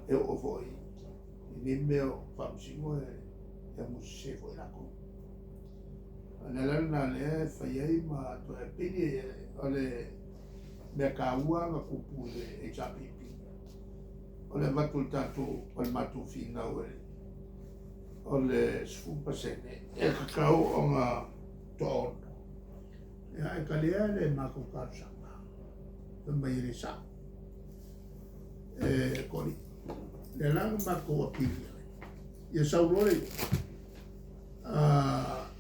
E oo foi i nei mea o faamasino e amusese foi latou. O le ala lena lea e fai ai ma toe apili. O le mea taua na tupu i le HRPP, o le avatu o le tatou, o le matou finau e o le 10% e tatau ona toaono. Ia, ae talia le matou talosaga, fai mai e le sao, e toalima. Lea la na matou apili ai, ia sau loa le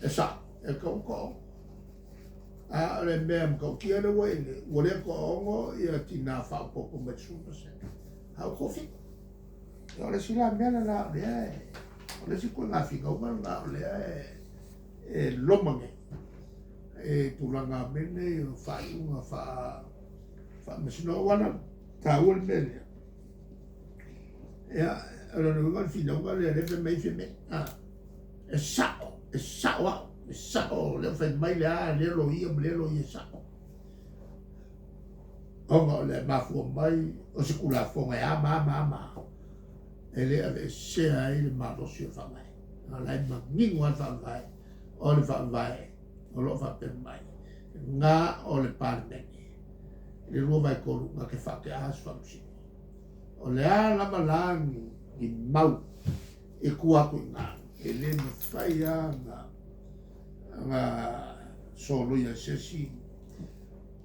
e sao, e tatau ona toaono. A o le mea matautia lea ua i ai nei, ua le toaono ia tina faaopoopo mai i le 10%, a ua toafitu. Ia o le isi la mea lena o lea e, o le isi ituaiga finauga lena o lea e loma nei i tulaga mea nei o faaiuga faamasino. Aua na taua le mea lea. Ia, o lona uiga o le finauga lea lea fai mai ai Fiame, e sao, e sao au, e sao lea ua fai mai le a lea loia ma lea loia, e sao. Ona o le mafua mai o se Tulafono e a ma a ma a ma a, e le aveesea ai le malosi o le Faavae. O la e manino lava le Faavae, o le Faavae o lo o faapea mai, na o le Palemene i le 2/3 na te faate'a se faamasino. O le a lava la ni mau i tua atu i ina, e le mafai lava ona soloia e se isi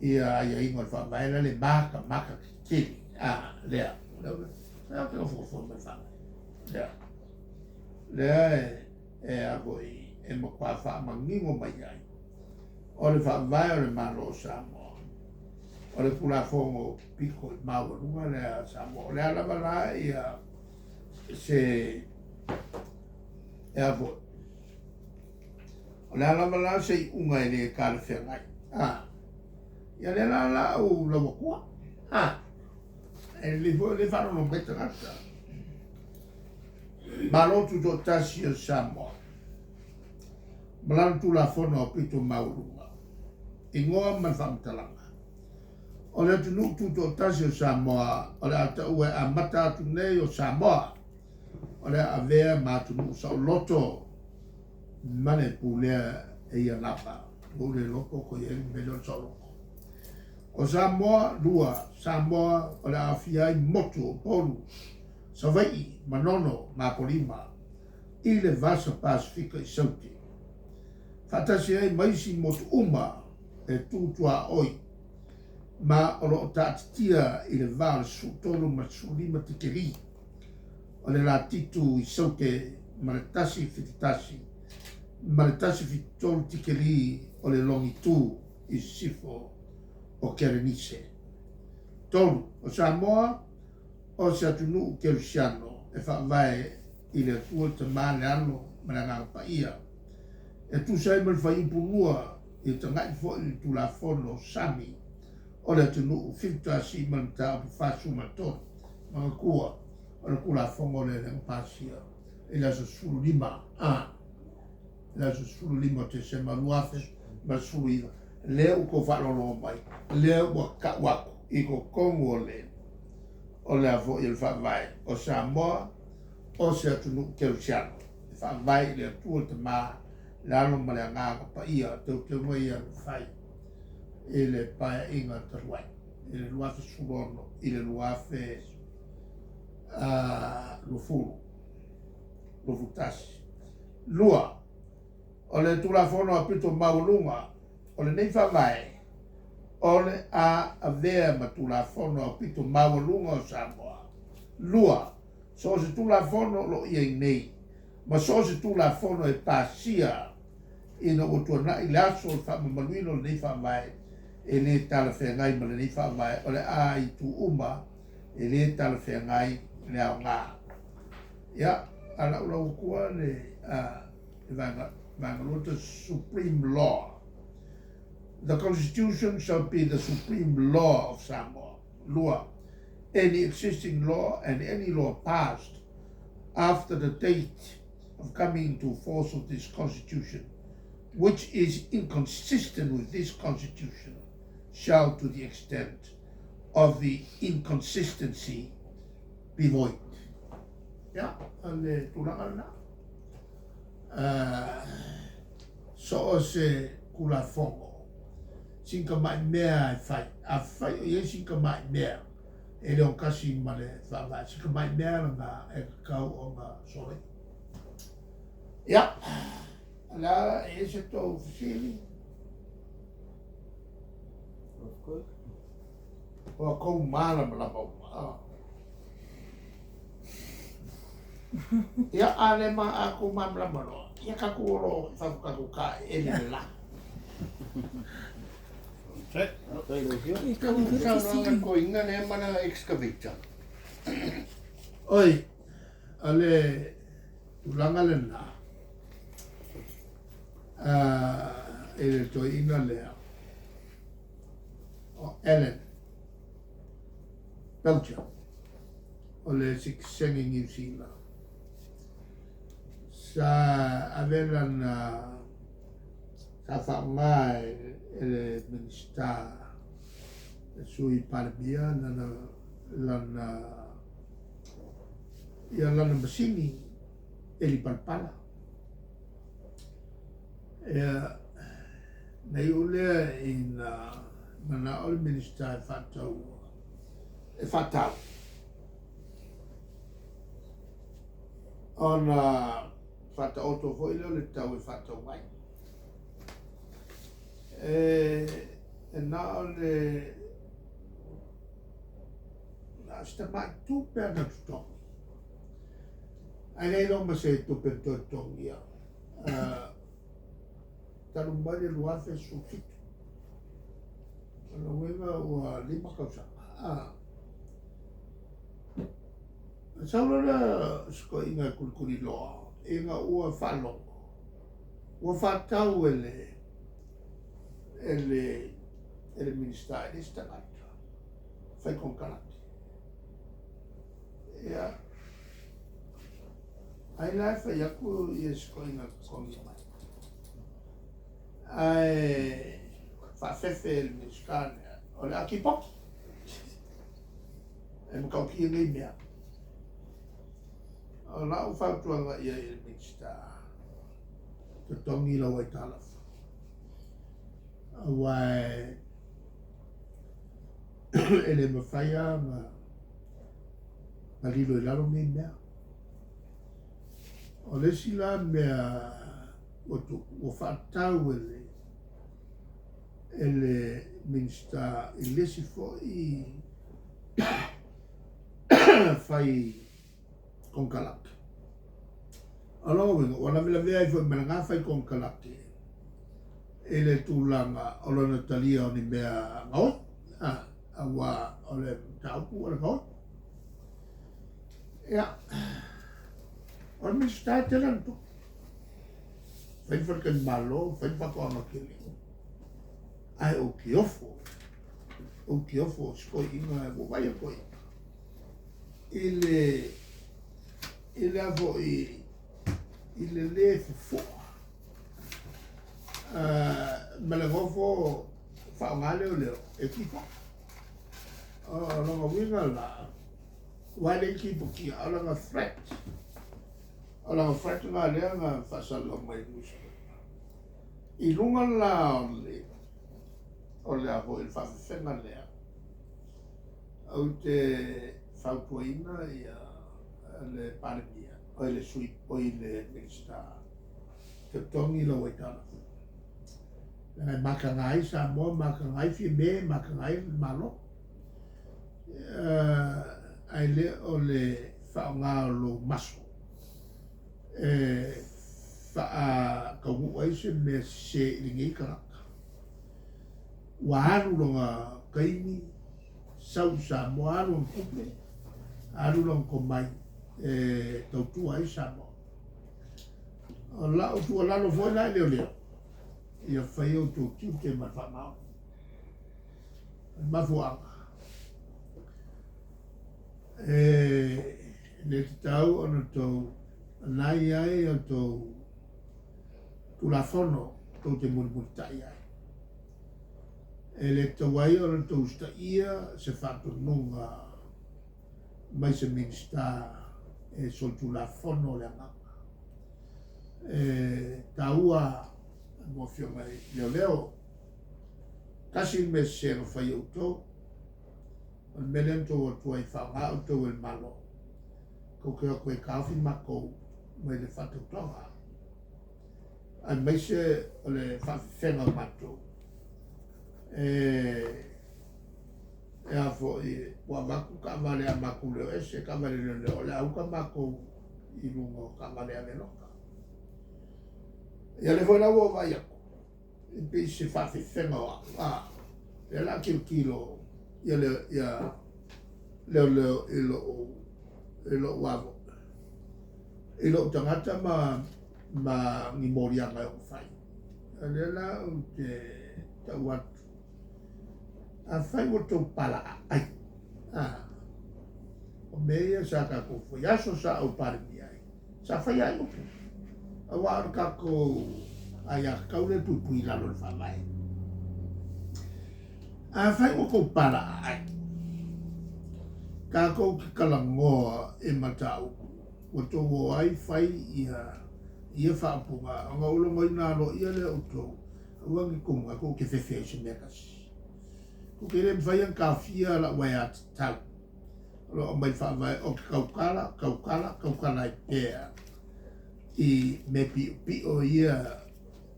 ia aiaiga o le Faavae la le matamata tetele a lea. Lea ou te nofonofo ma le Faavae lea, lea e a foi e matua faamanino mai ai o le Faavae o le Malo o Samoa, o le Tulafono pito i maualuga lea a Samoa. O le a lava la ia se e a foi, o le a lava la se iuga e le talafeagai, a ia lea la la ou lau atua, a e lelei foi o lea e faalogologo mai tagata. Malo Tutoatasi o Samoa ma lana Tulafono aupito maualuga, igoa ma le faamatalaga. O le atunuu tutoatasi o Samoa o le a taua e amata atu nei o Samoa o le a avea ma atunuu saoloto ma le pulea e ia lava. Ua ou le iloa po o toe i ai le mea lea o le saoloto. O Samoa, 2. Samoa o le a aofia ai motu o Upolu, Savaii, Manono ma Apolima i le Vasa Pasefika i Saute, faatasi ai ma isi motu uma e tu tuaoi ma o lo o taatitia i le va o le 13 ma le 15 tikelī o le latitu i Saute ma le 171 ma le 173 tikelī o le longitū i sisifo o Kerenise. 3. O Samoa o se atunuu kerisiano e faavae i le Atua le Tama, le Alo ma le Agaga Paia, e tusa ai ma le fuaiupu 2 ia tagai foi i le Tulafono Sami o le atunuu 71 ma le mataupu 43. Manatua, o le Tulafono lea lea na pasia i le aso 15 a le aso 15 o Tesema 2019, lea ua tou faalogologo mai, lea ua tau atu i totonu o le o le a foi o le Faavae o Samoa o se atunuu kerisiano e faavae i le Atua le Tama, le Alo ma le Agaga Paia. Teuteuga ia na fai i le Paeaiga talu ai i le 2016 i le 2020 21. 2. O le Tulafono Aupito Maualuga o lenei Faavae o le a avea ma Tulafono Aupito Maualuga o Samoa. 2. So o se Tulafono o lo o i ai nei ma so o se Tulafono e pasia ina ua tuanai le aso o le faamamaluina o lenei Faavae e le talafeagai ma lenei Faavae o le a itu uma e le talafeagai le aoga. Ia, a lau lau atua le vaega lua, the supreme law. The Constitution shall be the supreme law of Samoa. 2. Any existing law and any law passed after the date of coming into force of this Constitution, which is inconsistent with this Constitution, shall, to the extent of the inconsistency, be void. Ia, o le tulaga lena. So o se Tulafono, sina tamai mea e fai. Afai o i ai sina tamai mea e le ogatasi ma le Faavae, si tamai mea lena e tatau ona soloia. Ia, o le a, e i ai se tou fesili? Ua tou malamalama uma. Ia, a le ma, a tou malamalama loa, ia tatou o loa i fafo tatou taeele i le la. Saunoaga toeaina lea ma lana excavator. Oi, o le tulaga lena, i le toeaina lea, o Ellen Belcher, o le sitiseni Niu Sila. Sa ave lana, sa faaaoga e le Minisita, le Sui Palemia lana, lana, ia lana masini eli palapala. Ia, na iu lea ina manao le Minisita e faatau, e faatau, ona faataoto foi lea o le tau e faatau ai. E na o le na o si tamai tupe lava na totogi, ae leai loa ma se tupe na toe totogia. Talu mai le 2017. O lona uiga ua 5 tausaga. Na sau loa lea o si toeaina e tulituliloa ina ua faalogo, ua faatau e le e le e le Minisita i le isi tagata fai konekarate. Ia, ai la e fai atu ia si toeaina totogi mai. Ae faafefe e le Minisita lea, o le a tipoti. E matautia nei mea. O lau fautuaga i ai i le Minisita, totogi lau aitalafu. Aua e le mafai lava ona lilo i lalo nei mea. O le isi la mea ua faatatau e le e le Minisita i le isi foi fai konekarate. O lona uiga, ua lavelavea ai foi ma lena fai konekarate i le tulaga o lona talia o ni mea gaoi, aua o le mataupu o le gaoi. Ia, o le Minisita e tele ana tupe. Fai le faletalimalo, fai le faatoaga tele. Ae ou te ofo, ou te ofo si toeaina, ua vaai atu ai i le, i le a foi, i le lē fufu'a ma le nofo faaaoga leoleo e tipoki. O lona uiga la, aua e le i tipokia, a o lana threat, o lana threat lena lea na faasalalau mai i le newspaper. I luga la o le, o le a foi, le faafefega lea, ou te fautuaina ia le Palemia, oi le Sui, oi le Minisita, totogi lau aitalafu. Leaga e mataga ai Samoa, mataga ai Fiame, mataga ai le Malo. Ae le o le faaaoga o lou maso e faataunuu ai se mea sese i lenei tagata. Ua alu lona taimi, sau i Samoa, alu lona tupe, alu lona tomai e tautua ai Samoa. O lau tuualalo foi la i leoleo, ia fai outou tiute ma le faamaoni. O le mafuaaga, e le tatau ona outou na i ai a outou Tulafono tou te mulimulitai ai. E le tatau ai ona outou usitaia se faatonuga mai se Minisita E solitulafono le agaga. E taua mo afioga i leoleo. Tasi le mea sese na fai e outou, o le mea lea na outou o atu ai e faaaoga outou e le Malo, tou te o atu e taofi matou mai le faatautoga, aemaise o le faafefega o matou. E e a foi, ua avatu taavale a matou le o ese, taavale leoleo, o le a uta matou i luga o taavale ave loka. Ia lea foi la ua ou vaai atu, e pei se faafefega o au, a, lea o le a tilotilo ia le, ia leoleo i lou, i lou avo, i lou tagata ma, ma ni moliaga e ono fai. O lea la ou te tau atu, afai ua tou palaaai, a, o mea ia sa tatou fai, aso sa ou Palemia ai, sa fai ai upu, aua o le tatou aiatatau lea e puipui i lalo o le Faavae. Afai ua tou palaaai, tatou te talanoa i mataupu ua tou o ai fai ia ia faaupuga, ona ou logoina aloaia lea o outou, aua ne i tou manatu ou te fefe ai i se mea e tasi. Tou te le mafai ona taofia lau aiatatau o lo o aumai i le Faavae ou te tautala, tautala, tautala ai pea i mea piopio ia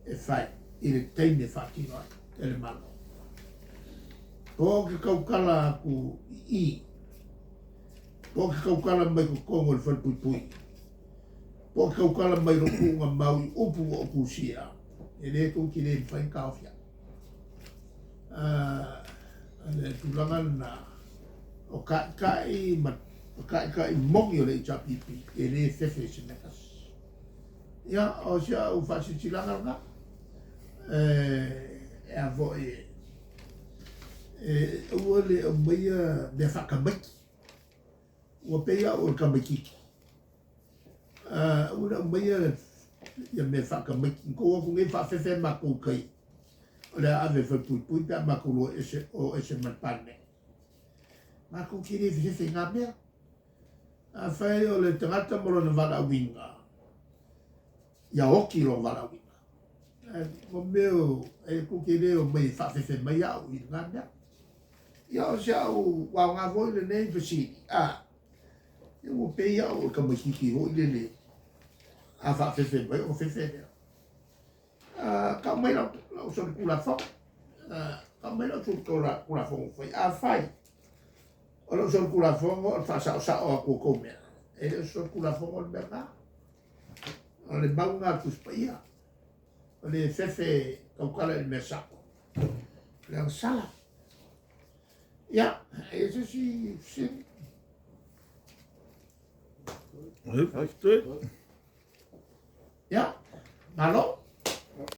e fai i le taimi e faatino ai e le Malo. Po ou te tautala atu i i, po ou te tautala mai totonu o le falepuipui, po ou te tautala mai lou tuugamau i upu ua ou tusia, e le tou te le mafai ona taofi au. O le tulaga lena, o taitai ma o taitai moni o le HRPP e le fefe i se mea tasi. Ia, o si au faasilasilaga lena, e a foi, e aua le aumaia mea faatamaiti, ua pei au o le tamaitiiti. Aua le aumaia ia mea faatamaiti, na tou o atu nei faafefe matou i tai, o le a ave e falepuipui pe a matou o ese ma le Palemene. Matou te le fefefe i na mea. Afai o le tagata ma lona valaauina, ia oti lona valaauina. Ae mo mea o, e tou te le omai e faafefe mai au i lena mea. Ia o si au aoga foi lenei fesili, a, ia ua pei au o le tamaitiiti foi lele, a faafefe mai ona fefe lea. Tau mai lau, lau solitulafono, tau mai lau solitulafono ua fai. Afai o lau solitulafono o le faasaosao atu o tou mea, e le o se solitulafono le mea lena. O le mau lena a le Tusi Paia, o le fefe tautala i le mea sao, o le agasala. Ia, e i ai se isi fesili? Ia, malo.